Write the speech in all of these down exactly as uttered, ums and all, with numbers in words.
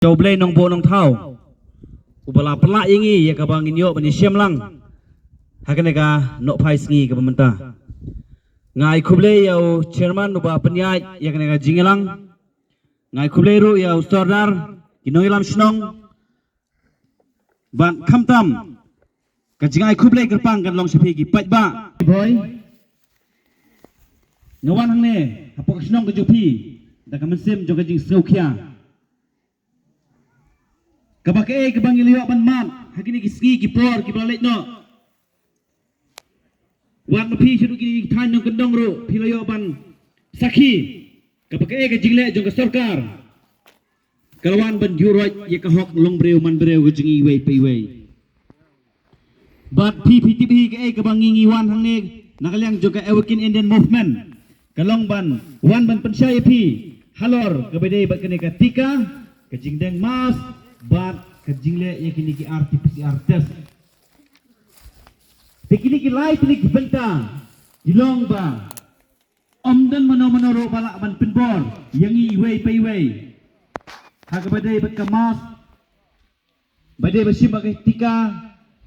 Ïa U Blei Nongbuh Nongthaw uba la pynlah ïa ngi ïa kaba ngin ïoh ban ïashem lang ha kane ka nohphai sngi kaba mynta. Nga ai khublei ïa u chairman uba pynïaid ïa kane ka jingïalang. Nga ai khublei ruh ïa u sordar, ki nongïalam shnong. Bad khamtam ka jingai khublei kyrpang kan long sha phi ki paidbah. Boy, nga wan hangne hapoh ka shnong ka jong phi da ka mynsiem jong ka jingsngewkhia. Kaba kaei kaba ngi la ïoh ban mad ha kine ki sngi ki por kiba la leit noh. Wat ma phi sha ki thaiñ nongkyndong ruh phi la ïoh ban sakhi kaba kaei ka jingleh jong ka sorkar ka la wan ban ïuhroit ïa ka hok longbriew manbriew ka jong ngi iwei pa iwei. Bad phi phi tip hi kaei kaba ngi ngi wan hangne na ka liang jong ka Awaken Indian Movement ka long ban wan ban pynshai ïa phi halor kaba dei bad kane ka tika, ka jingdeng mask bad ka jingleh ïa kine ki R T P C R test. Te kine ki lai tylli ki bynta ki long ba ym don mano mano ruh ba lah ban pynbor ïa ngi iwei pa iwei ha kaba dei bad ka mask, ba dei ba shim bad ka tika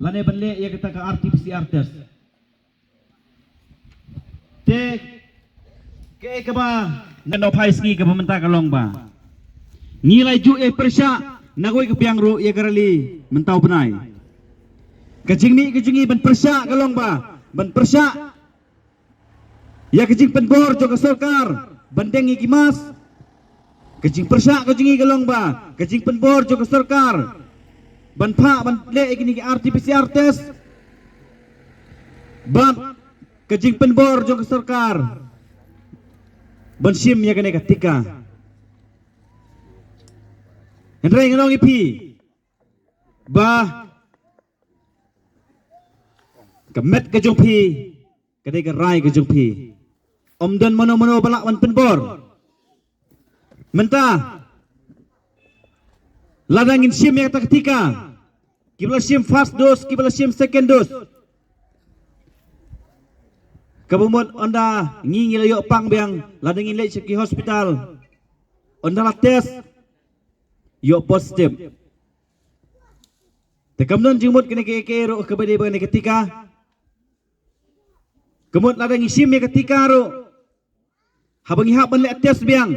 lane ban leh ïa kata ka R T P C R test. Te kaei kaba nga nohphai sngi kaba mynta ka long ba ngi la ju ïa pyrshah na kawei ka biang ruh ïa ka rally mynta u bnai. Ka jingmih ka jong ngi ban pyrshah ka long ba ban pyrshah ïa ka jingpynbor jong ka sorkar ban deng ïa ki mask. Ka jingpyrshah ka jong ngi ka long ba ka jingpynbor jong ka sorkar ban phah ban leh ïa kine ki R T P C R test. Bad ka jingpynbor jong ka sorkar ban shim ïa kane ka tika. Hynrei nga ong ïa phi ba ka met ka jong phi ka dei ka rai ka jong phi. Ym don mano mano ba lah ban pynbor. Mynta lada ngin shim ïa kata ka tika, kiba la shim first dose, kiba la shim second dose, kaba mut ynda ngi ngi la ïoh pang biang lada ngin leit sha ki hospital, ynda la test ïoh positive. Te kam don jingmut kane ka ïa ka ruh kaba dei ba kane ka tika. Ka mut lada ngi shim ïa ka tika ruh haba ngi hap ban leh test biang,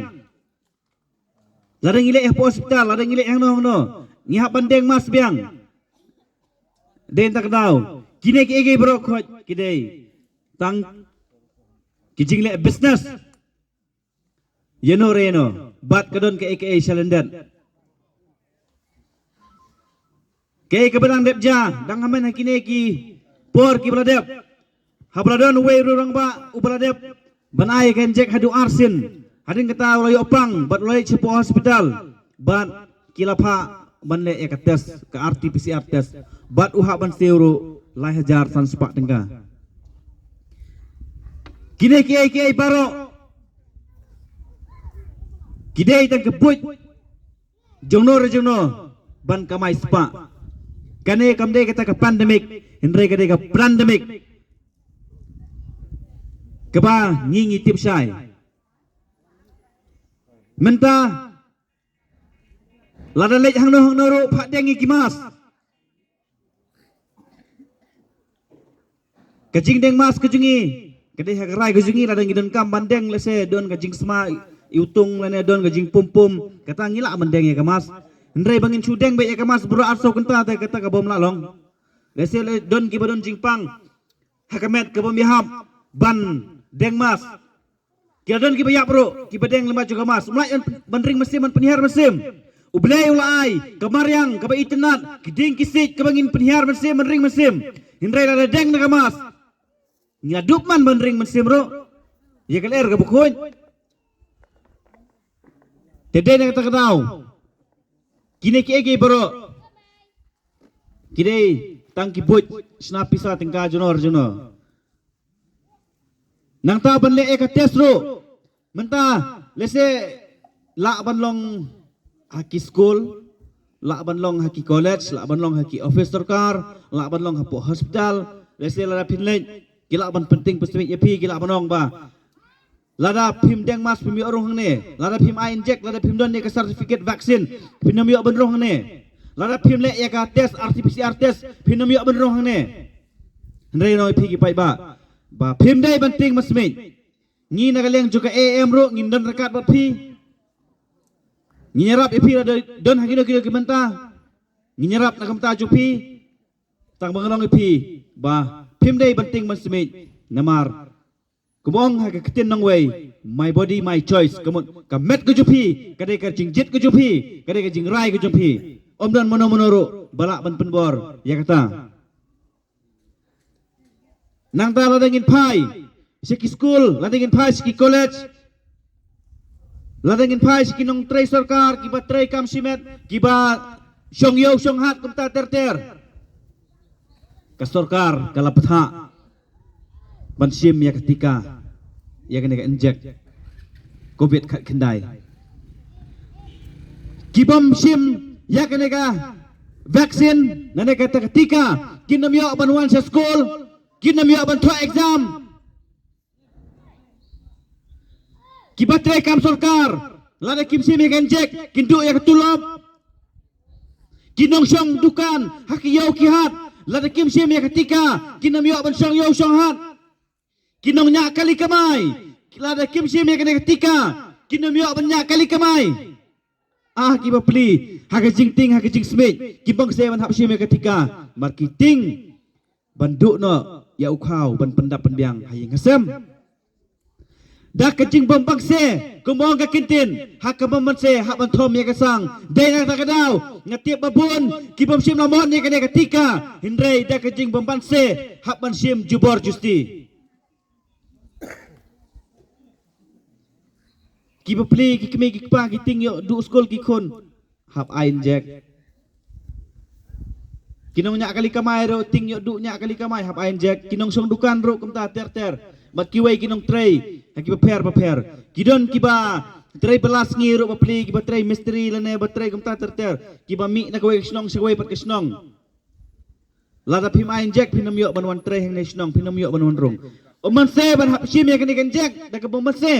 lada ngi leit hapoh hospital, lada ngi leit hangno hangno, ngi hap ban deng mask biang. Dei na kata ka daw kine kiei kiei baroh khoit ki dei tang ki jingleh business ïano re ïano bad ka don kaei kaei shalyndet. Kaei kaba dang dep jia dang hamen ha kine ki por kiba la dep, haba la don uwei u rangbah uba la dep ban ai ka injek haduh arsien, hadien kata u la ïoh pang bad u la leit shapoh hospital bad ki la phah ban leh ïa ka test, ka R T P C R test, bad u hap ban siew ruh lai hajar san spah tyngka. Kine kiei kiei baroh ki dei tang ka buit jongno re jongno ban kamai spah. Kane kam dei kata ka pandemic, hynrei ka dei ka plandemic kaba ngi ngi tip shai. Mynta lada leit hangno hangno ruh phah deng ïa ki mask. Ka jingdeng mask ka jong ngi ka dei ha ka rai ka jong ngi, lada ngi donkam ban deng, lehse don ka jingsma iwtung lane don ka jingpum pum, kata ngi lah ban deng ïa ka mask. Hynrei ba ngin shu deng beit ïa ka mask baroh arsaw kynta te kata ka bym lah long. Lehse don kiba don jingpang ha ka met ka bym ïahap ban deng mask. Ki la don kiba ïap ruh kiba deng lyngba jong ka mask. Ym lah ban ring mynsiem ban pynhiar mynsiem. U Blei u la ai ka mariang kaba itynnad, ki dieng ki siej kaba ngin pynhiar mynsiem ban ring mynsiem. Hynrei lada deng na ka mask ngi la dup man ban ring mynsiem ruh ïa ka lyer kaba khuid. Te dei na kata ka daw kine kiei kiei baroh ki dei tang ki buit shna pisa tyngka jongno re jongno. Nangta ban leh ïa ka test ruh mynta lehse lah ban long ha ki skul, lah ban long ha ki college, lah ban long ha ki office sorkar, lah ban long hapoh hospital. Lehse lada phin leit ki lah ban pynting pynsmit ïa phi, ki lah ban ong ba Lada phim deng mask phim ïoh rung hangne. Lada phim ai inject, lada phim don ïa ka certificate vaccine, phim nym ïoh ban rung hangne. Lada phim leh ïa ka test, R T P C R test, phim nym ïoh ban rung hangne. Hynrei nong ïa phi ki paidbah, ba phim dei ban tieng ban smit. Ngi na ka liang jong ka A M ruh ngin don ryngkat bad phi. Ngin ïarap ïa phi lada don ha kino kino ki bynta. Ngin ïarap na ka bynta jong phi. Tang ba ngan ong ïa phi ba phim dei ban tieng ban smit. Namar kumba ong ha ka ktien nongwei, my body, my choice. Ka mut ka met ka jong phi ka dei ka jingjied ka jong phi, ka dei ka jingrai ka jong phi. Ym don mano mano ruh ba lah ban pynbor ïa kata. Nangta lada ngin phai sha ki skul, lada ngin phai sha ki college, lada ngin phai sha ki nongtrei sorkar kiba trei kam shimet, kiba shong ïew shong hat kumta ter ter. Ka sorkar ka la bthah ban shim ïa ka tika, ïa kane ka inject covid khatkhyndai. Ki bym shim ïa kane ka vaccine, lane kata ka tika, kin nym ïoh ban wan sha skul, kin nym ïoh ban thoh exam. Kiba trei kam sorkar, lada kim shim ïa ka inject, kin duh ïa ka tulop. Ki nongshong dukan ha ki ïew ki hat, lada kim shim ïa ka tika, kin nym ïoh ban shong ïew shong hat. Ki nongñiah kali kamai, lada kim shim ïa kane ka tika, kin nym ïoh ban ñiah kali kamai. Ah, kiba pli ha ka jingtieng ha ka jingsmit, ki bym bang se ban hap shim ïa ka tika, namar ki tieng ban duh noh ïa u khaw ban pyndap pynbiang ha ïing ha sem. Da ka jingbym bang se, kumba ong ka ktien, ha kaba bym bang se hap ban thom ïa ka sang. Dei na kata ka daw nga tip ba bun ki bym shim la mon ïa kane ka tika, hynrei da ka jingbym bang se hap ban shim jubor justi. Kiba pli, ki kmie ki kpa, ki tieng ïoh duh skul ki khun, hap ai inject. Ki nongñiah kali kamai ruh, tieng ïoh duh ñiah kali kamai, hap ai inject. Ki nongshong dukan ruh kumta ter ter. Bad kiwei ki nongtrei ha kiba pher ba pher. Ki don kiba trei bylla sngi ruh ba pli, kiba trei mistri lane ba trei kumta ter ter, kiba mih na kawei ka shnong sha kawei pat ka shnong. Lada phim ai inject, phim nym ïoh ban wan trei hangne shnong, phim nym ïoh ban wan rung. Ym bang se ban hap shim ïa kane ka inject da kaba bym bang se.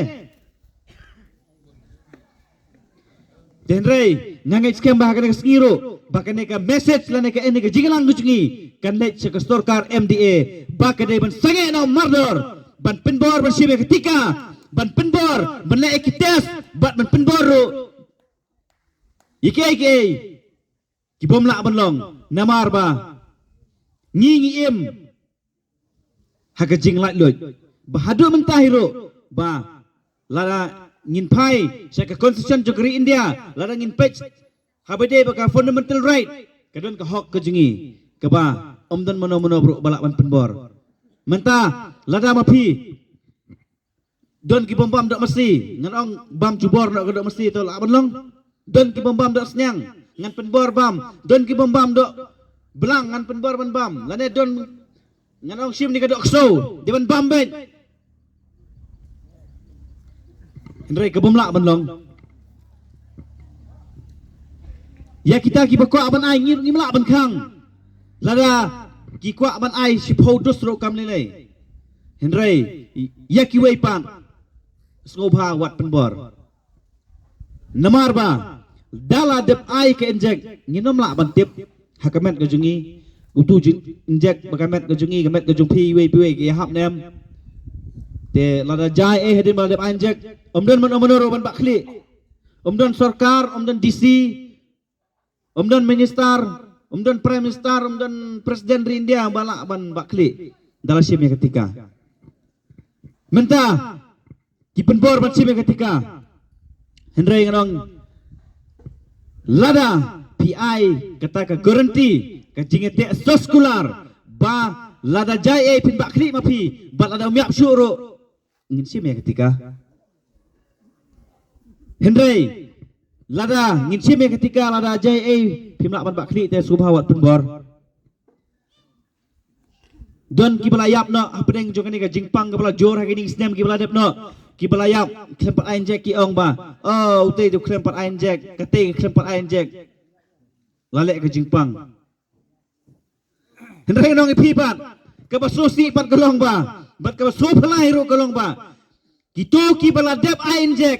Te hynrei nga ngeit skhem ba ha kane ka sngi ruh, ba kane ka message lane kane ka jingïalang ka jong ngi kan leit sha ka sorkar M D A, ba ka dei ban sangeh noh mardor ban pynbor ban shim ïa ka tika, ban pynbor ban leh ïa ki test, bad ban pynbor ruh ïa kiei kiei ki bym lah ban long. Namar ba ngi ngi im ha ka jinglaitluid ba haduh mynta hi ruh, ba lada ngin phai sha ka constitution jong ka ri India, lada ngin peit ha ba dei ba ka fundamental right, ka don ka hok ka jong ngi kaba ym don mano mano ruh ba lah ban pynbor. Mynta lada ma phi don ki bym bam doh masi, ngan ong bam jubor noh ka doh masi, to lah ban long? Don ki bym bam doh sniang, ngan pynbor bam. Don ki bym bam doh blang, ngan pynbor ban bam. Lane don, ngan ong, shim ne ka doh ksew, dei ban bam beit. Hynrei ka bym lah ban long. Ïa kita kiba kwah ban ai, ngi ruh ngim lah ban khang. Lada ki kwah ban ai shiphew dus ruh kam lei lei. Hynrei ïa kiwei pat, sngewbha wat pynbor. Namar ba da la dep ai ka inject, ngin ym lah ban tip ha ka met ka jong ngi. Utu u inject ba ka met ka jong ngi, ka met ka jong phi, iwei pa iwei, ka ïahap ne em. Te lada jia ei hadien ba la dep ai inject, ym don mano mano ruh ban bah khlieh. Ym don sorkar, ym don D C, ym don minister, ym don prime minister, ym don president ri India ba lah ban bah khlieh da la shim ïa ka tika. Mynta ki pynbor ban shim ïa ka tika. Hynrei ngan ong, lada phi ai kata ka guarantee, ka jingïateh soskular, ba lada jia ei phin bah khlieh ma phi, bad lada ym ïap shuh ruh, ngin shim ïa ka tika. Hynrei lada ngin shim ïa ka tika, lada jia ei phim lah ban bah khlieh, te sngewbha wat pynbor. Don kiba la ïap noh hapdeng jong kane ka jingpang kaba la jur ha kine ki snem kiba la dep noh. Kiba la ïap khlem pat ai inject ki ong ba, oh, utei tu khlem pat ai inject, katei khlem pat ai inject. La leh ka jingpang. Hynrei nong ïa phi pat, kaba sngewsih pat ka long ba, bad kaba sngewphylla ruh ka long ba, Kito kiba la dep ai injek,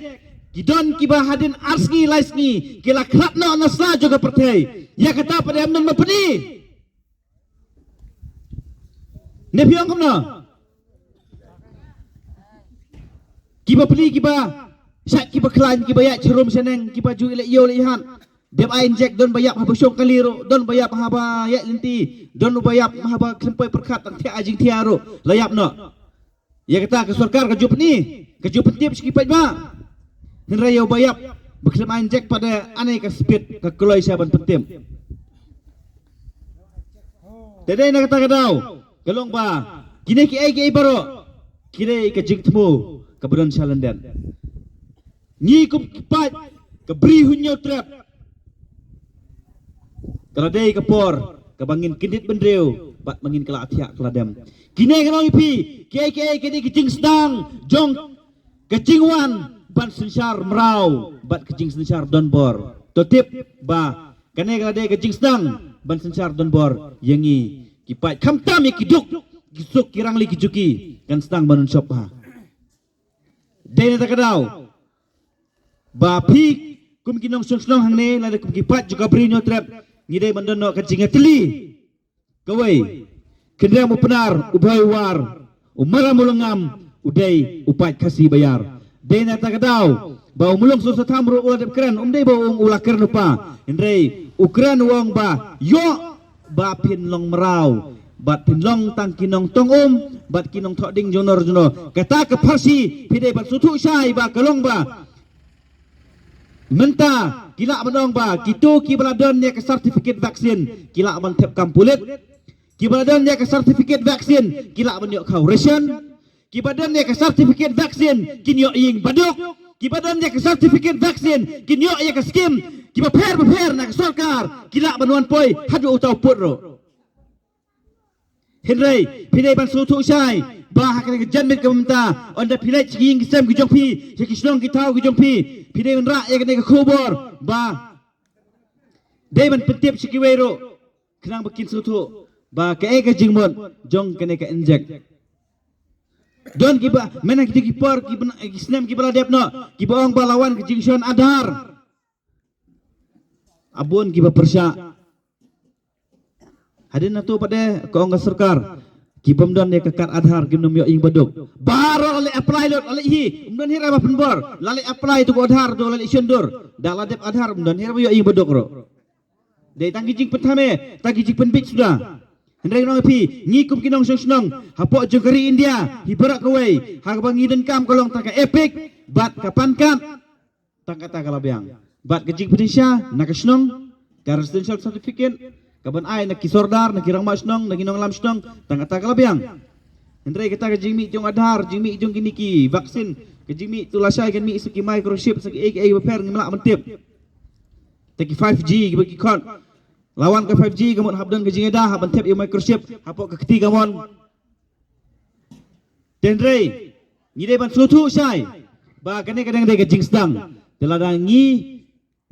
ki don kiba hadien ar sngi lai sngi ki la khlad noh na sla jong ka pyrthei. Ïa kata pat ym don ba pyni. Ne phi ong kumno? Kiba pli kiba shait kiba khlaiñ kiba ïaid sharum shaneng kiba ju ïaleh ïew leh ïahan. Dep ai injek don ba ïap haba shong kali ruh, don ba ïap haba ïaid lynti, don ba ïap haba khlem poi pyrkhat tang thiah ai jingthiah ruh la ïap noh. Ïa kata ka sorkar ka ju pyni, ka ju pyntip sha ki paidbah. Hynrei ïa uba ïap ba khlem ai injek pat de ane ka spit ka kloi sha ban pyntip. Te dei na kata ka daw ka long ba kine kiei kiei baroh ki dei ka jingthmu kaba don sha lyndet. Ngi kum ki paid ka Bri Hynñiewtrep ka la dei ka por kaba ngin kyndit bynriew bad ba ngin kylla thiah kylla dem. Kine ka long ïa phi kiei kiei ki dei ki jingsdang jong ka jingwan ban synshar mraw bad ka jingsynshar donbor. To tip ba kane ka la dei ka jingsdang ban synshar donbor ïa ngi ki paid, khamtam ïa ki duk ki suk ki rangli ki juki kan sdang ban shop ha. Dei na kata ka daw ba phi kum ki nongshong shnong hangne lane kum ki paid jong ka Bri Hynñiewtrep ngi dei ban don noh ka jingïatylli. Kawei, Khynriam u Pnar, u Bhoi u War, u Maram u Lyngngam, u dei u paid Khasi ba ïar. Dei na kata ka daw ba u Mulong Sosatham ruh u la dep kren, um dei ba u ong u la kren u pa. Hynrei u kren u ong ba ïoh ba phin long mraw bad phin long tang ki nongtong um bad ki nongthoh ding jong no jong no. Kata ka pharshi phi dei ban sngewthuh shai ba ka long ba mynta ki lah ban ong ba kito kiba la don ïa ka certificate vaccine ki lah ban thep kam pulit. Kiba la don ïa ka certificate vaccine ki lah ban ïoh khaw ration. Kiba don ïa ka certificate vaccine kin ïoh ïing baduk. Kiba don ïa ka certificate vaccine kin ïoh ïa ka skim kiba pher ba pher na ka sorkar, ki lah ban wan poi haduh uta u pud ruh. Hynrei phi dei ban sngewthuh shai ba ha kane ka janmiet ka mynta, ynda phi leit sha ki ïing ki sem ki jong phi, sha ki shnong ki thaw ki jong phi, phi dei ban rah ïa kane ka khubor ba dei ban pyntip sha kiwei ruh khnang ba kin sngewthuh ba kaei ka jingmut jong kane ka injek. Don kiba mynta ki por kiba, ki snem kiba la dep noh kiba ong ba la wan ka jingshon Aadhaar. A bun kiba pyrshah. Hadien nato pat de ka ong ka sorkar ki bym don ïa ka kad Aadhaar kim nym ïoh ïing baduk. Baroh la leh apply lut, la leh hi, ym don hi re ba pynbor. La leh apply to ka Aadhaar to la leh shon dur. Da la dep Aadhaar ym don hi re ba ïoh ïing baduk ruh. Dei tang ki jingpynthame, tang ki jingpynbit suda. Hynrei ngi ong ïa phi, ngi kum ki nongshong shnong hapoh jong ka ri India hi baroh kawei, ha kaba ngi donkam ka long tang ka EPIC bad ka PAN card. Tang kata ka la biang. Bad ka jingpynshai na ka shnong, ka residential certificate kaban ai na ki sordar, na ki rangbah shnong, na ki nonglam shnong, tang kata ka la biang. Hynrei kata ka jingmih jong Aadhaar, jingmih jong kine ki vaccine, ka jingmih to lashai kan mih sa ki microchip, sa ki ei ki ei ba pher ngim lah ban tip. Te ki five G kiba ki khot. La wan ka five G ka mut hap don ka jingïada, hap ban thep ïa u microchip hapoh ka kti ka mon. Te hynrei ngi dei ban sngewthuh shai ba kane ka dang dei ka jingsdang. Te lada ngi,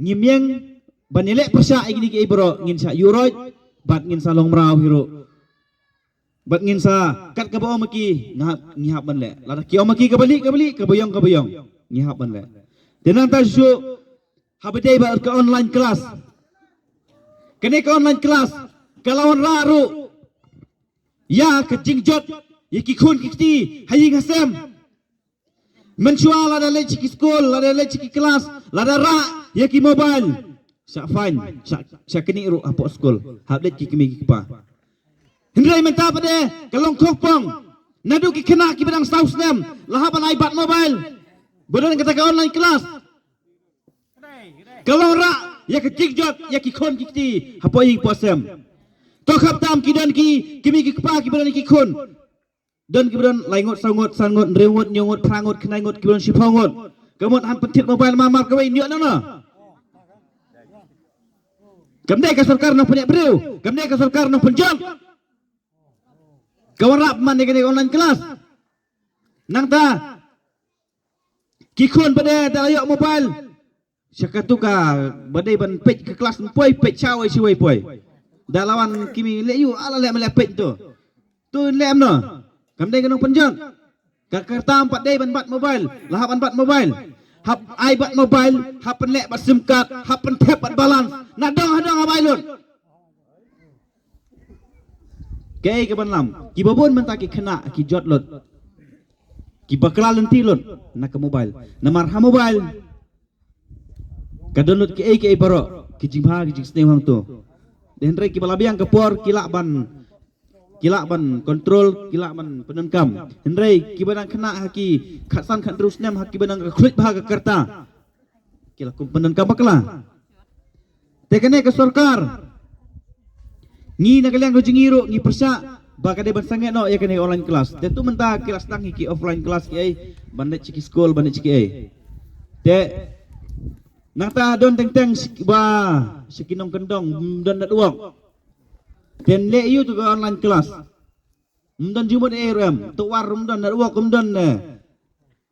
ngim ïeng ban ïaleh pyrshah ïa kine kiei baroh, ngin sa ïuh roit bad ngin sa long mraw hi ruh. Bad ngin sa kat kaba ong ma ki, nga hap, ngi hap ban leh. Lada ki ong ma ki kaba lieh kaba lieh, kaba ïong kaba ïong, ngi hap ban leh. Te nangta shuh haba dei bad ka online class. Kane ka online class ka la wanrah ruh ïa ka jingjot ïa ki khun ki kti ha ïing ha sem. Mynshuwa lada leit sha ki skul, lada leit sha ki klas, lada rah ïa ki mobile, shah fine, shah, shah knieh ruh hapoh skul, hap leit ki kmie ki kpa. Hynrei mynta pat de ka long khongpong. Naduh ki khynnah kiba dang saw snem la hap ban ai bad mobile. Ba don kata ka online class. Ka long rah ïa ka jingjot ïa ki khun ki kti hapoh ïing hapoh sem. To khaptam ki don ki kmie ki kpa kiba don ki khun. Don kiba don lai ngut, saw ngut, san ngut, hynriew ngut, hynñiew ngut, phra ngut, khyndai ngut, kiba don shiphew ngut. Ka mut han pynthit mobile mar mar kawei, ïoh nangno? Kam dei ka sorkar nongpynïap briew, kam dei ka sorkar nongpynjot. Ka wanrah man ïa kane ka online class. Nangta ki khun pat de da la ïoh mobile, sha katu kaba dei ban peit ka klas, poi peit shawei shawei poi. Da la wan kmie leh ïu, ala leh ma leh peit to. To leh em no? Kam dei ka nongpynjot. Ka kyrta ym pat dei ban bat mobile, la hap ban bat mobile. Hap ai bat mobile, hap pynleh bat sim card, hap pynthep bat balance. Na dong ha dong hap ai lut. Kaei kaban lam? Kiba bun mynta ki khynnah ki jot lut, ki bakla lynti lut na ka mobile. Namar ha mobile ka download kiei kiei baroh, ki jingbha ki jingsniew hangto. Hynrei kiba la biang ka por ki lah ban, ki lah ban control, ki lah ban pyndonkam. Hynrei kiba dang khynnah ha ki khatsan khathynriew snem, ha kiba dang ka khluit bha ka kyrta, ki la kum pyndonkam bakla. Te kane ka sorkar, ngi na ka liang ka jong ngi ruh ngi pyrshah ba ka dei ban sangeh noh ïa kane ka online class. Te tu mynta ki la sdang hi ki offline class kiei, ban leit sha ki skul, ban leit sha kiei. Te nangta don teng teng sha ki ba, sha ki nongkyndong, ym don network. Te leh ïa u tu ka online class, ym don jingmut ei ruh em. Tu war ym don network, ym don, eh,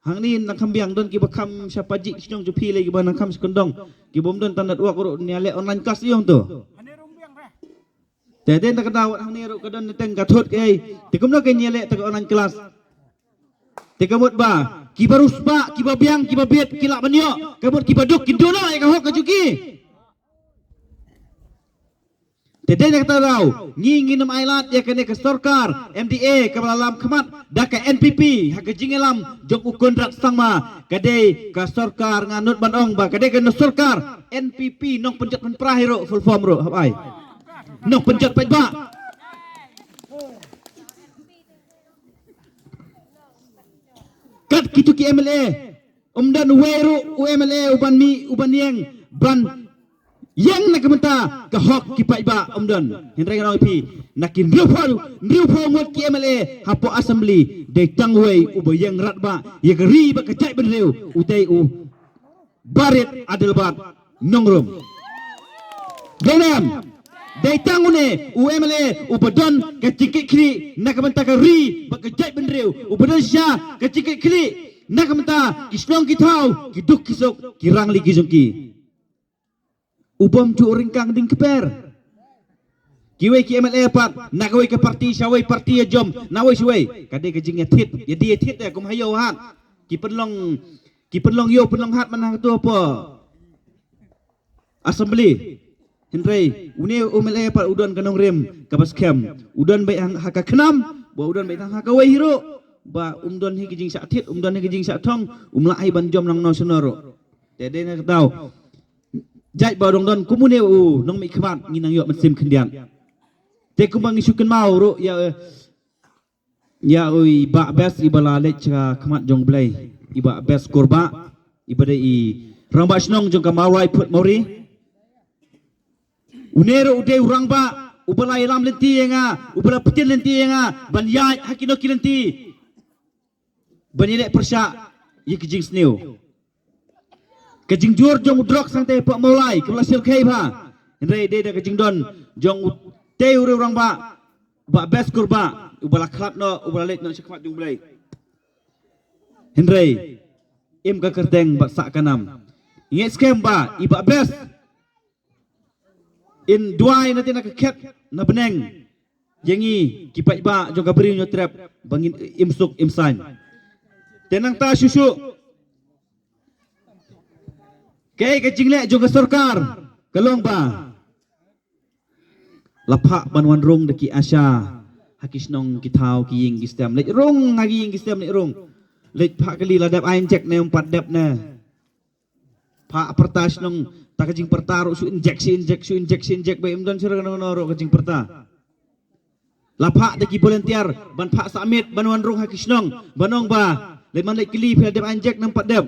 hangne nang kham biang don kiba kham sha pajik shnong jong phi lei, kiba nang kham sha kyndong, kiba ym don tang network ruh ngi leh online class ïa u tu. Te dei na ka daw hangne ruh ka don teng ka thut kiei. Te kumno ka ngi leh te ka online class? Te ka mut ba kiba riewspah, kiba biang, kiba bit ki lah ban ïoh. Ka mut kiba duk kin duh noh ïa ka hok ka jong ki. Te dei na kata daw ngi ngin ym ailad ïa kane ka sorkar M D A kaba la lam khmat da ka N P P ha ka jingïalam jong u Conrad Sangma. Ka dei ka sorkar, nga nud ban ong ba ka dei ka sorkar N P P, nongpynjot pynpra hi ruh, full form ruh hap ai, nongpynjot paidbah. Kat kitu ki M L A, ym don uwei ruh u M L A uban mih, uban ïeng ban ïeng na ka bynta ka hok ki paidbah, ym don. Hynrei nga ong ïa phi, na ki hynriewphew, hynriewphew ngut ki M L A hapoh Assembly, dei tang uwei uba ïeng radbah ïa ka ri bad ka jaitbynriew, utei u Barit Adelbert Nongrum. Dei ne em? Dei tang une u M L A uba don ka jingkitkhlieh na ka bynta ka ri bad ka jaitbynriew, uba don shisha ka jingkitkhlieh na ka bynta ki shnong ki thaw, ki duk ki suk, ki rangli ki jong ki. U bym ju ryngkang ding kper. Kiwei ki M L A pat na kawei ka party sha wei party ïa jom, na wei sha wei. Ka dei ka jingïathied, ïa dei ïathied ïa kum ha ïew hat. Ki pynlong, ki pynlong ïew pynlong hat man hangto hapoh Assembly. Hynrei une u M L A pat u don ka nongrim kaba skhem. U don beit ha ka khnam, ba u don beit ha kawei hi ruh, ba um don hi ka jingshah thied, um don hi ka jingshah thong, um lah hi ban jom nangno shano ruh. Te dei na ka daw jait ba u dang don kum une u nongmihkhmat, ngi nang ïoh mynsiem khyndiat. Te kumba ngi shu kynmaw ruh ïa, ïa u i Bah Best iba la leit sha khmat jong U Blei, i Bah Best Kurbah, iba dei i rangbah shnong jong ka Mawlai Phut Mawri. Une ruh u dei u rangbah uba la ïalam lynti ïa nga, uba la pyntin lynti ïa nga ban ïaid ha kino ki lynti ban ïaleh pyrshah ïa ki jingsniew. Ka jingjur jong u drok sangtei hapoh Mawlai kaba la shyrkhei bha. Hynrei dei da ka jingdon jong utei u rangbah, Bah Best Kurbah, uba la khlad noh, uba la leit noh sha khmat jong U Blei. Hynrei im ka kyrteng bad sah ka nam. Ngi ngeit skhem ba i Bah Best in duwai na te na ka khet na bneng ïa ngi ki paidbah jong ka Bri u Hynñiewtrep ba ngin im suk im saiñ. Te nangta shuh shuh, kaei ka jingleh jong ka sorkar ka long ba la phah ban wan rung da ki ASHA ha ki shnong ki thaw, ki ïing ki stem. Leit rung ha ki ïing ki stem, leit rung. Leit phah kylli la dep ai injek ne ym pat dep ne. Phah pyrta shnong, ta ka jingpyrta ruh shu injek, shu injek, shu injek, shu injek, ba im don shuh ruh kano kano ruh ka jingpyrta. La phah da ki volunteer ban phah submit, ban wan rung ha ki shnong, ban ong ba leit man leit kylli phi la dep ai injek ne ym pat dep.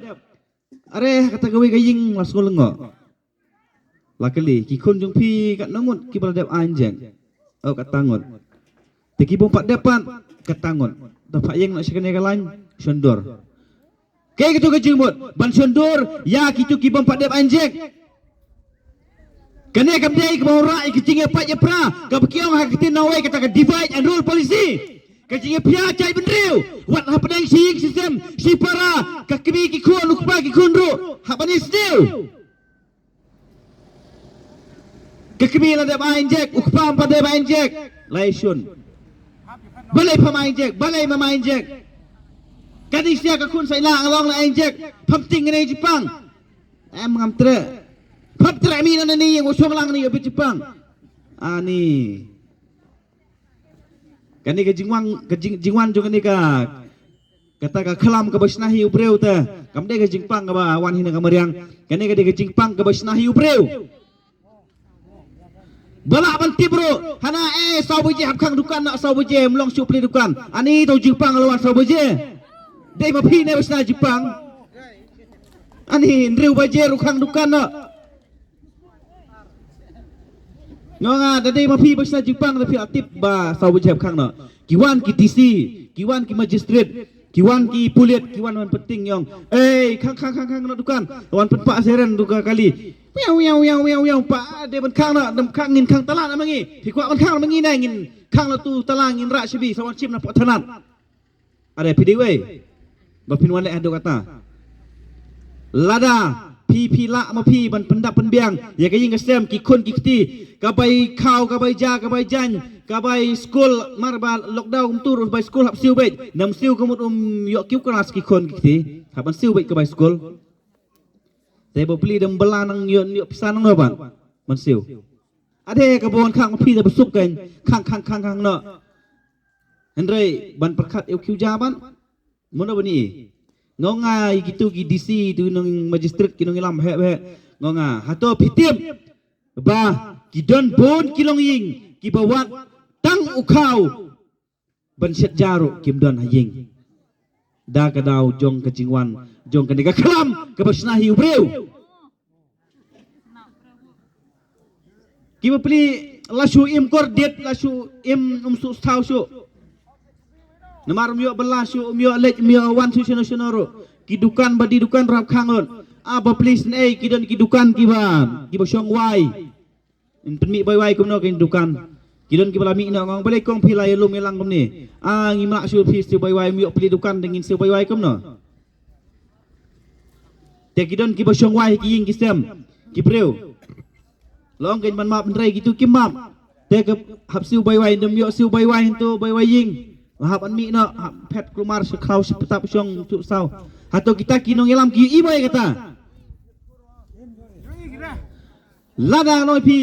Are ha kata kawei ka ïing la sngewlyngngoh. La kylli, ki khun jong phi katno ngut kiba la dep ai injek? Oh, kata ngut. Te ki bym pat dep pat, kata ngut. Da phah ïeng noh sha kane ka lain, shon dur. Kaei katu ka jingmut ban shon dur ïa kitu ki bym pat dep ai injek? Kane kam dei kaba wanrah ïa ka jingïapait ïapra, kaba ki ong ha ka ktien nongwei kata ka divide and rule policy. Ka jingïaphiah jaitbynriew, wat hapdeng shi ïing shi sem, shi para, ka kmie ki khun, u kpa ki khun ruh hap ban ïasniew. Ka kmie la dep ai injek, u kpa ym pat dep ai injek, la ïashun. Balei pham ai injek, balei mam ai injek? Ka dei sia ka khun sa ila nga long na injek. Pham ting ne jipang. Em ngam tre. Pham tre mi na ni yang u shong lang ni bit jipang. Ani. Kane ka jingwan ka jing, jingwan jong kane ka kata ka khlam kaba shna hi u briew te. Kam dei ka jingpang kaba wan hi na ka mariang. Kane ka dei ka jingpang kaba shna hi u briew. Ba lah ban tip ruh. Hana eh saw baje hap khang dukan na saw baje mlong shu pli dukan. Ani to jingpang lawan saw baje. Dei ma phi ne ba shna jingpang. Ani hynriew baje ruh khang dukan na. Nga nga da dei ma phi ba shna jingpang da phi la tip ba saw baje hap khang na. Ki wan ki D C, ki wan ki magistrate, ki wan ki pulit, ki wan wan peting yong. Ei khang khang khang khang na dukan. Wan pen pa seren dukan kali. Wiau wiau wiau wiau wiau pa de ban khang na dam khang ngin khang tala na mangi. Phi kwah ban khang na mangi na ngin khang na tu tala ngin ra shibi sawan chim na pothanat. Are phi dei wei. Ba phin wan leh haduh kata. Lada phi phi lah ma phi ban pyndap pynbiang ïa ka ïing ka sem ki khun ki kti ka bai khaw ka bai ja ka bai jan ka bai skul mar ba lockdown kumtu ruh bai skul hap siew beit. Nam siew ka mut um ïoh kiew klas ki khun ki kti. Hap ban siew beit ka bai skul. Te ba pli dang bala nang ïoh ïoh pisa nang no ban ban siew. Ade ka bon khang phi da ba suk kan khang khang khang khang no. Hynrei ban pyrkhat ïa u kiew ja ban. Mano bani. Ngo nga ïa kitu ki D C tu nong magistrate ki nong ilam heh heh. Ngo nga hato phi tip ba ki don bon ki long ïing ki ba wat tang u khaw ban shet ja ruh kim don ha ïing. Da ka daw jong ka jingwan jong kane ka khlam kaba shna hi u briew. Ki ba pli la shu im kordit la shu im um su sthaw shu. Namar um ïoh bala shu um ïoh leit um ïoh wan shu shano shano ruh. Ki dukan ba di dukan rap khang lut. A ba pli snei ki don ki dukan ki ba ki ba shong wai. In pynmih bai wai kumno ki dukan. Ki don ki ba la mih no ngong balei kong phi la ïalum ïalang kumne. A ngi mlak shu phi shu bai wai um ïoh pli dukan dang in shu bai wai kumno. Te ki don ki ba shong wai ki ïing ki sem ki briew. Long kein ban map hynrei kitu ki map. Te ka hap siew bai wai ndem ïoh siew bai wai hyntu bai wai ïing. Hap an mih noh hap phet klumar shi khlaw shi ptap shong tu saw. Hato kita ki nongïalam ki i bai kata. Lada noi phi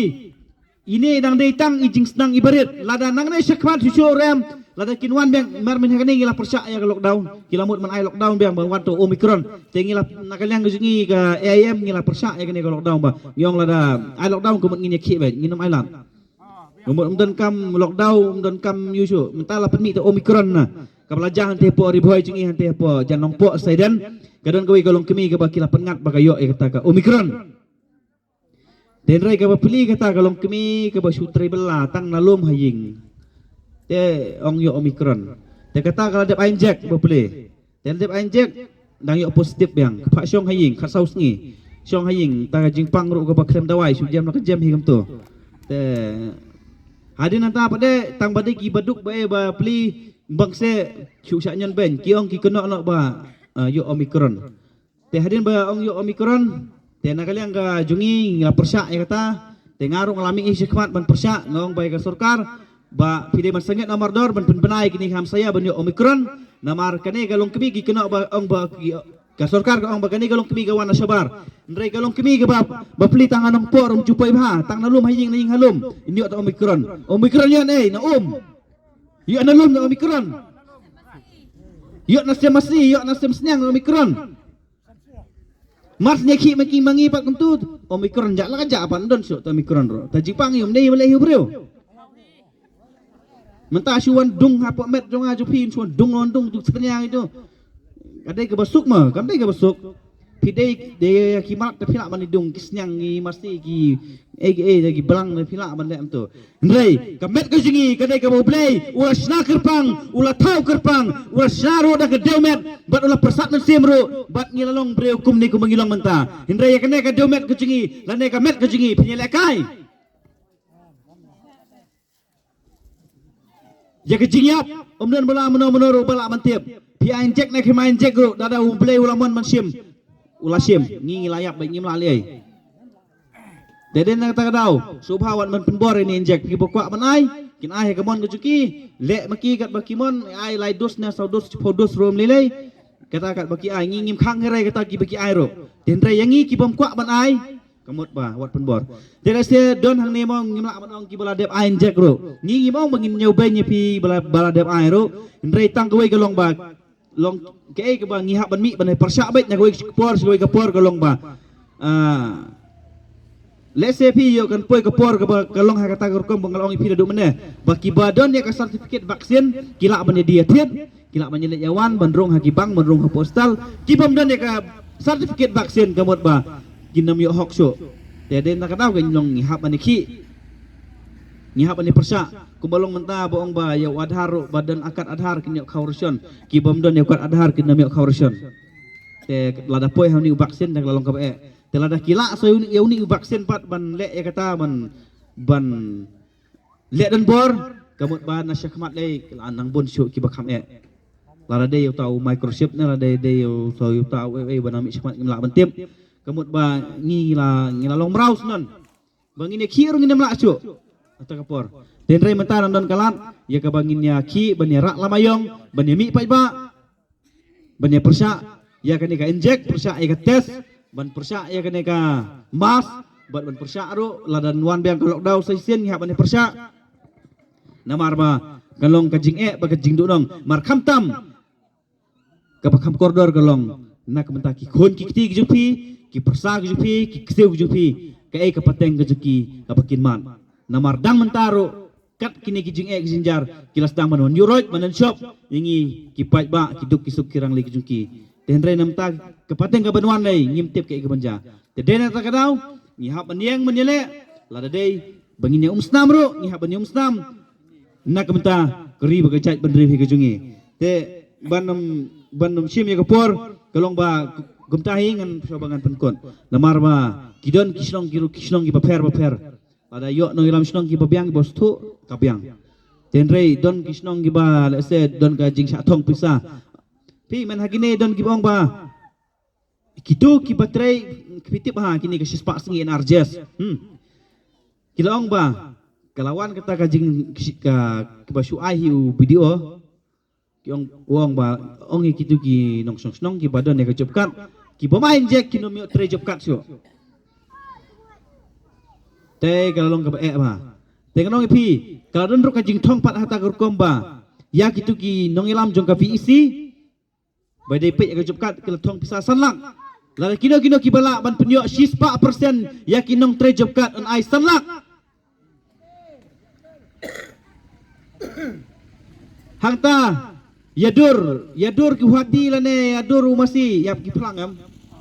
Ine dang dei tang i jingsnang i barit lada nangne shakhmat shu shu rem lada kin wan biang mar min ha kane ngi la pyrshah ïa ka lockdown ki la mut man ai lockdown biang ban wan to Omicron te ngi la na ka liang ka jong ngi ka A I M ngi la pyrshah ïa kane ka lockdown ba ngi ong lada ai lockdown ka mut ngin ïa khih bad ngin ym ai lad ka mut ym don kam lockdown ym don kam ïu shu mynta la pynmih to Omicron na ka ba la jah hangte hapoh Ri Bhoi jong ngi hangte hapoh Jan Nongpoh Saiden ka don kawei ka longkmie kaba ki la pynngat ba ka ïoh ïa kata ka Omicron. Te hynrei kaba pli kata ka longkmie kaba shu trei bylla tang na lum ha ïing. Te ong ïoh Omicron. Te kata ka la dep ai injek ba pli. Te la dep ai injek dang ïoh positive biang. Ka phah shong ha ïing khatsaw sngi. Shong ha ïing ta ka jingpang ruh kaba khlem dawai shu jem la ka jem hi kumto. Te hadien nangta pat de tang ba dei ki baduk ba e ba pli bangse shu shah ñion beiñ ki ong ki kynnoh noh ba ïoh Omicron. Te hadien ba ong ïoh Omicron te na ka liang ka jong ngi ngi la pyrshah ïa kata te nga ruh nga la mih hi shakhmat ban pyrshah nga ong ba ïa ka sorkar ba phi dei ban sangeh namar dor ban pynbna ïa kine ki hamsaïa ban ïoh Omicron. Namar kane ka longkmie ki kynnoh ba ong ba ka sorkar ka ong ba kane ka longkmie ka wan na shabar. Hynrei ka longkmie ka ba ba pli tang ha Nongpoh ruh ym ju poi bha tang na lum ha ïing na ïing ha lum. Ïoh ta Omicron Omicron ïoh ne na um ïoh na lum na Omicron. Ïoh na sem masi ïoh na sem sniang na Omicron. Mar sniang ki ma ki mangi pat kumtu Omicron ja la ka ja pat don shu ta Omicron ro ta jingpang ïum dei balei ïu briew. Mynta shu wan dung hapoh met jong nga ju phi shu wan dung wan dung tu sniang itu. Ka dei kaba suk ma kam dei kaba suk. Phi dei dei ki mat te phi lah ban i dung ki sniang ki masi ki ei ki ei ki blang te phi lah ban leh tu. Hynrei ka met ka jong ngi ka dei kaba U Blei u la shna kyrpang u la thaw kyrpang u la shna ruh da ka dewmet bad u la pyrsad mynsiem ruh bad ngi la long briew kumne kumba ngi long mynta. Hynrei ïa kane ka dewmet ka jong ngi lane ka met ka jong ngi phin ïalehkai. Ïa ka jingïap um don ba la mano mano ruh ba la ban tip. Phi ai injek ne phi ma injek ruh da da U Blei u la mon ban shim. U la shim ngi ngi la ïap ba ngi la lei. Te den na kata ka daw sngewbha wat man pynbor ïa ine injek phi ba kwah ban ai kin ai ha ka mon ka jong ki. Leh ma ki kat ba ki mon ai lai dos ne saw dos chiphew dos ruh um lei lei. Kata kat ba ki ai, ngi ngim khang hynrei kata ki ba ki ai ruh. Te hynrei ïa ngi ki bym kwah ban ai, ka mut ba wat pynbor. Te lehse don hangne mo ngim lah ban ong ki ba la dep ai injek ruh. Ngi ngim ong ba ngin ñiew beiñ ïa phi ba la, ba la dep ai ruh. Hynrei tang kawei ka long ba long kaei kaba ngi hap ban mih ban ai pyrshah beit na kawei ka por sha kawei ka por ka long ba. Ah, lehse phi ïoh kan poi ka por kaba ka long ha kata ka rukom ba nga la ong ïa phi naduh mynne ba kiba don ïa ka certificate vaccine ki lah ban ïa die thied, ki lah ban ïa leit ïa wan ban rung ha ki bank, ban rung ha postal. Ki bym don ïa ka certificate vaccine ka mut ba kin ym ïoh hok shuh. Te dei na ka daw ka long ngi hap ban ïa khih, ngi hap ban ïa pyrshah. Kumba long mynta ba ong ba ïa u Aadhaar ruh, ba don kad Aadhaar kin ïoh khaw ration, ki bym don ïa kad Aadhaar kin ym ïoh khaw ration. Te lada poi ha une u vaccine te ka la long kaba eh. Te lada ki lah sa ïa une, ïa une u vaccine pat ban leh ïa kata ban, ban leh donbor, ka mut ba na shakhmat lei ka la nang bun shuh kiba kham eh. Lada dei ïa uta u microchip ne lada dei ïa uta, ïa uta u ei ei ba nang mih shakhmat ngim lah ban tip. Ka mut ba ngi la, ngi la long mraw snon. Ba ngin ïa khih ruh ngin ym lah shuh. Kata ka por. Te hynrei mynta nang don ka lad ïa kaba ngin ïa khih ban ïa rah lama ïong, ban ïa mih paidbah, ban ïa pyrshah ïa kane ka injek, pyrshah ïa ka test, ban pyrshah ïa kane ka mask, bad ban pyrshah ruh lada wan biang ka lockdown sa shisien ngi hap ban ïa pyrshah. Namar ba ka long ka jingeh bad ka jingduhnong. Mar khamtam kaba kham kordor ka long na ka bynta ki khun ki kti ki jong phi, ki pyrsa ki jong phi, ki ksiew ki jong phi, kaei ka pateng ka jong ki kaba kin mad. Namar dang mynta ruh kat kine ki jingeh ki jingjynjar ki la sdang ban wan ïuh roit ban wan shop ïa ngi ki paidbah, ki duk ki suk ki rangli ki jong ki. Te hynrei na ka bynta ka pateng ka ban wan lei ngim tip kaei ka ban jia. Te dei na kata ka daw ngi hap ban ïeng ban ïaleh, lada dei ba ngin ïa umsnam ruh ngi hap ban ïa umsnam. Na ka bynta ka ri bad ka jaitbynriew hi ka jong ngi. Te ban ym, ban ym shim ïa ka por ka long ba kumta hi ngan shu ba ngan pynkut. Namar ba ki don ki shnong ki ruh, ki shnong kiba pher bapher. Lada ïoh nongïalam shnong kiba biang kiba sngewthuh ka biang. Te hynrei don ki shnong kiba lehse don ka jingshah thong pisa. Phi, man ha kine don kiba ong ba kito kiba trei, phi tip ha kine ka shispah sngi N R G S. Hmm. Ki la ong ba ka la wan kata ka jing ka, kiba shu ai hi u B D O. Ki ong, u ong ba ong hi kito ki nongshong shnong kiba don ïa ka job card, kiba ym ai injek kin ym ïoh trei job card shuh. Te ka la long kaba eh ba. Te ngan ong ïa phi, ka la don ruh ka jingthong pat ha kata ka rukom ba ïa kito ki nongïalam jong ka V E C ba dei peit ïa ka job card ki la thong pisa san lak. Lada kino kino kiba lah ban pynïoh shispah percent ïa ki nongtrei job card yn ai san lak. Hangta ïa dur, ïa dur ki wadi lane ïa dur u masi ïa ki phlang em.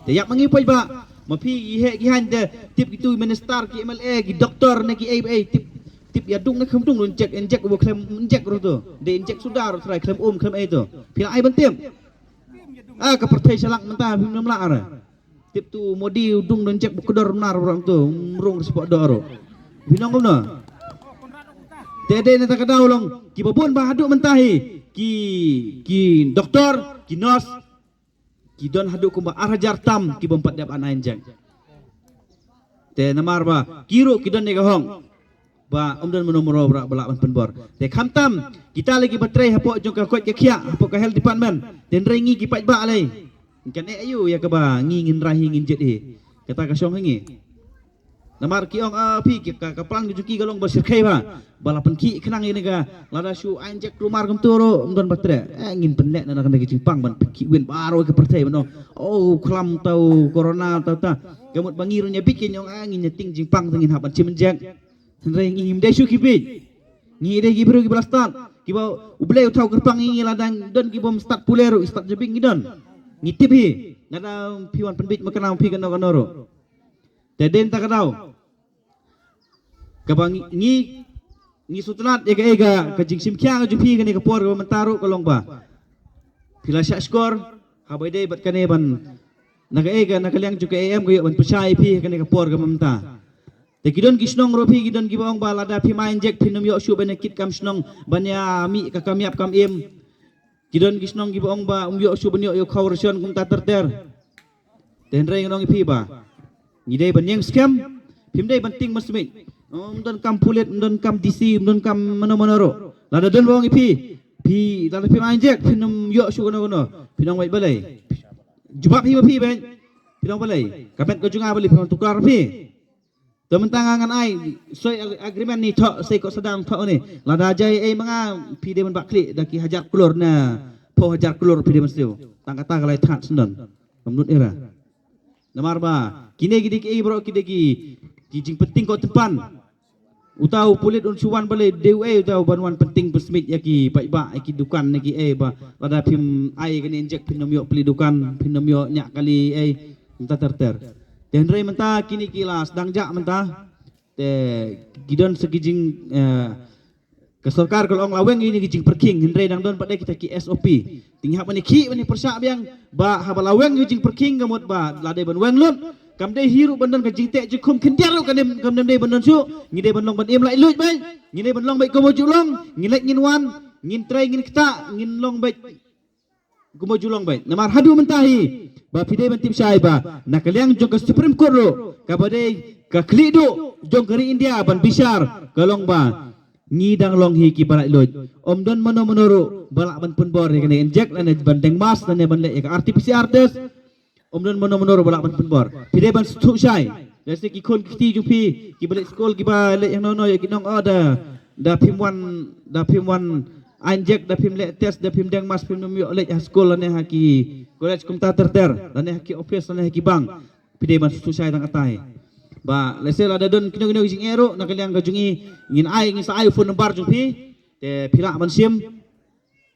Te ïa ma ngi paidbah, ma phi ki heh ki haiñ te tip kito minister, ki M L A, ki doktor ne ki ei ei, tip, tip ïa dung ne khlem dung, don injek, injek u khlem injek ruh to. Dei injek suda ruh trai khlem um khlem ei to. Phi la ai ban tip. Ah, ka pyrthei shalak mynta phim nym lah re. Tip tu Modi u dung don injek ba kdor nar ruh tu, mrung spot do ruh. Phi nong kumno? Te dei na kata ka daw long kiba bun ba haduh mynta hi ki, ki doktor, ki nurse, ki don haduh kumba ar hajar tam ki bym pat dep ban ai injek. Te namar ba ki ruh ki don ïa ka hok ba ym don mano mano ba lah ban pynbor. Te khamtam kita lei kiba trei hapoh jong ka koit ka khiah, hapoh ka health department. Te hynrei ngi ki paidbah lei, kan eh aïu ïa kaba ngi ngin rai hi ngin jied hi. Kata ka shong ha ngi. Namar ki ong, ah, phi, ki, ka, ka plan ka jong ki ka long ba shyrkhei ba, ba la pynkhih khnang ïa kane ka, lada shu ai injek rumar kumto ruh ym don ba treh. Eh, ngin pynleh na kane ka jingpang ban pynkhih win baroh ka pyrthei ban ong, oh, khlam tau corona tau ta. Ka mut ba ngi ruh ñia bieit, ki ong, ah, ngin ñia tieng jingpang te ngin hap ban shim injek. Hynrei ngi ngim dei shuh ki bieit. Ngi dei ki briew kiba la stad, kiba U Blei u thaw kyrpang ïa ngi, lada don ki bym stad pule ruh, stad jabieng ngi don. Ngi tip hi. Lada phi wan pynbieit ma kane phi kano kano ruh. Te dei na kata ka daw kaba ngi, ngi, ngi sngewtynnat ïa kaei ka, ka jingshim khia ka jong phi kane ka por kaba mynta ruh ka long ba phi la shah shkor, haba ïadei bad kane ban, na kaei ka, na ka liang jong ka A M ka ïoh ban pynshai ïa phi kane ka por kaba mynta. Te ki don ki shnong ruh phi, ki don kiba ong ba lada phim ai injek phin ym ïoh shuh ban ïa kit kam shnong, ban ïa mih ka kam ïap kam im. Ki don ki shnong kiba ong ba ym ïoh shuh ban ïoh ïa u khaw ration kumta ter ter. Te hynrei ngan ong ïa phi ba ngi dei ban ïeng skhem, phim dei ban tieng ban smit. Ym don kam pulit, ym don kam D C, ym don kam mano mano ruh. Lada don ba ong ïa phi, phi lada phim ai injek phin ym ïoh shuh kano kano. Phi nong beit balei? Jubab hi ba phi beit. Phi nong balei? Ka met ka jong nga balei phi nong tukar phi? To mynta nga ngan ai soi ag- agreement ni thoh sei ko sadang thoh ni. Lada jai ei ma nga phi dei ban bak klik da ki hajar klur na phew hajar klur phi dei ban siew. Tang kata ka lai that sendon. Kam nud era. Namar ba kine ki dei ki ei bro ki dei ki ki jingpynting ko tympan. Uta u pulit un shu wan balei dei u ei uta u ban wan pynting pynsmit ïa ki paidbah ïa ki dukan ne ki ei ba lada phim ai kane injek phim nym ïoh pli dukan phim nym ïoh ñiah kali ei mynta ter ter. Te hynrei mynta kine ki la sdang jah mynta. Te ki don sa ki jing eh, ka sorkar ka la ong la weng ïa kine ki jingpyrkhing hynrei dang don pat de kita ki S O P. Te ngi hap ban ïa khih ban ïa pyrshah biang ba haba la weng ïa ki jingpyrkhing ka mut ba la dei ban weng lut. Kam dei hi ruh ban don ka jingteh jingkhum khyndiat ruh kam dei ban don shuh. Ngi dei ban long ban im laitluid beit. Ngi dei ban long beit kumba ju long. Ngi leit ngin wan ngin trei ngin ktah ngin long beit kumba ju long beit. Namar haduh mynta hi ba phi dei ban tip shai ba na ka liang jong ka Supreme Court ruh kaba dei ka khlieh duh jong ka ri India ban bishar ka long ba ngi dang long hi kiba laitluid. Ym don mano mano ruh ba lah ban pynbor ïa kane injek lane ban deng mask lane ban leh ïa ka R T P C R test. Ym don mano mano ruh ba lah ban pynbor. Phi dei ban sngewthuh shai. Lehse ki khun ki kti jong phi kiba leit skul kiba leit hangno hangno ïa ki nong oh da da phim wan da phim wan ai injek da phim leh test da phim deng mask phim nym ïoh leit ha skul lane ha ki college kumta ter ter lane ha ki office lane ha ki bank. Phi dei ban sngewthuh shai tang katai. Ba lehse lada don kino kino ki jingeh ruh na ka liang ka jong ngi ngin ai ngin sa ai u phone number jong phi. Te phi lah ban shim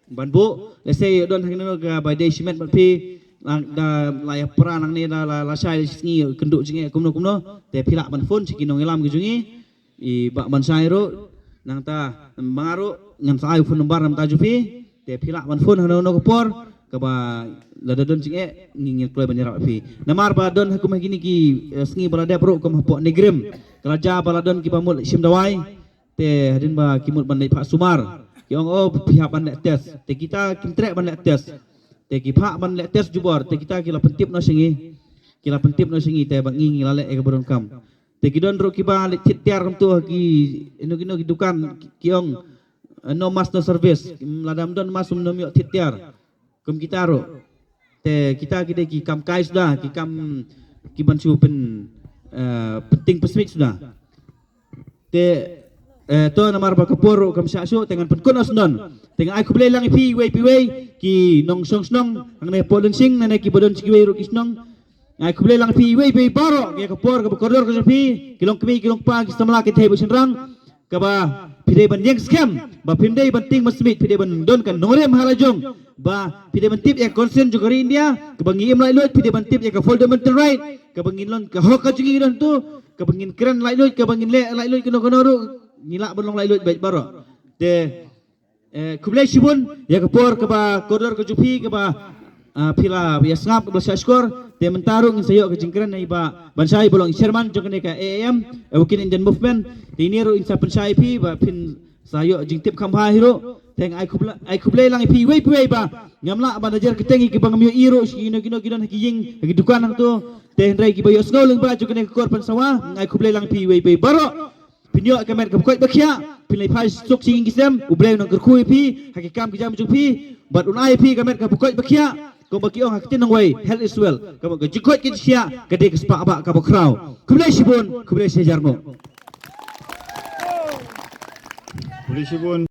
ban buh lehse ïoh don ha kino kaba dei shimet bad phi la da la ïa pra nangne da la la shai sngi kynduh jingeh kumno kumno. Te phi lah ban phone sha ki nongïalam ki jong ngi. I bah ban shai ruh nangta ma nga ruh ngan sa ai u phone number namta jong phi. Te phi lah ban phone hano hano ka por kaba lada don jingeh ngi ngi kloi ban ïarap phi. Namar ba don ha kum ha kine ki eh, sngi ba la dep ruh kum hapoh NEIGRIHMS ka la jia ba la don kiba mut shim dawai. Te hadien ba ki mut ban leit phah sumar ki ong oh phi hap ban leh test. Te kita kim treh ban leh test. Te ki phah ban leh test jubor te kita ki la pyntip noh sha ngi. Ki la pyntip noh sha ngi te ba ngi ngi la leh ïa kaba donkam. Te ki don ruh kiba leit thied tiar kumto ha ki ino kino ki dukan ki ong eh, no mask no service. Lada ym don mask ym nym ïoh thied tiar. Kum kita ruh. Te kita ki dei ki kam kai suda ki kam ki ban shu pyn eh, pynting pynsmit suda. Te eh, to namar ba ka por ruh kam shah shuh te ngan pynkut noh sndon. Te ngan ai khublei lang ïa phi iwei pa iwei ki nongshong shnong hangne Port Lyngsing ne ki ba don shi kiwei ruh ki shnong. Ngan ai khublei lang ïa phi iwei pa iwei baroh ïa ka por kaba kordor ka jong phi ki long kmie ki long kpa ki samla ki thei bad shynrang. Kaba phi dei ban ïeng skhem ba phim dei ban tieng ban smiej phi dei ban don ka nongrim ha la jong ba phi dei ban tip ïa ka consent jong ka ri India kaba ngi im laitluid phi dei ban tip ïa ka fundamental right kaba ngin long ka hok ka jong ngi don tu kaba ngin kren laitluid kaba ngin leh laitluid kano kano ruh ngi lah ban long laitluid bad baroh. Te Eh, khublei shibun ïa ka por kaba kordor ka jong phi kaba ah, phi la ïa sngap kaba shah shkor te mynta ruh ngin sa ïoh ka jingkren na i bah Banshai ba long i chairman jong kane ka A I M, Awaken Indian Movement. Te ine ruh in sa pynshai phi ba phin sa ïoh jingtip kham bha hi ruh. Te ai khublei ai khublei lang ïa phi wei phi wei ba ngam lah ban ajar kyrteng ïa kiba ngam ïohi ruh shi kino kino ki don ha ki ïing ha ki dukan hangto. Te hynrei kiba ïohsngew lyngba jong kane ka kor pynsawa ai khublei lang ïa phi wei phi wei baroh. Phin ïoh ka met kaba koit ba khiah phin leit phai suk sha ïing ki sem U Blei un nang kyrkhu ïa phi ha ki kam ki jam jong phi bad un ai ïa phi ka met kaba koit ba khiah. Kumba ki ong ha ka ktien nongwei health is wealth kaba ka jingkoit ka jingkhiah ka dei ka spah bah kaba khraw. Khublei shibun khublei shihajar nguh. Khublei shibun.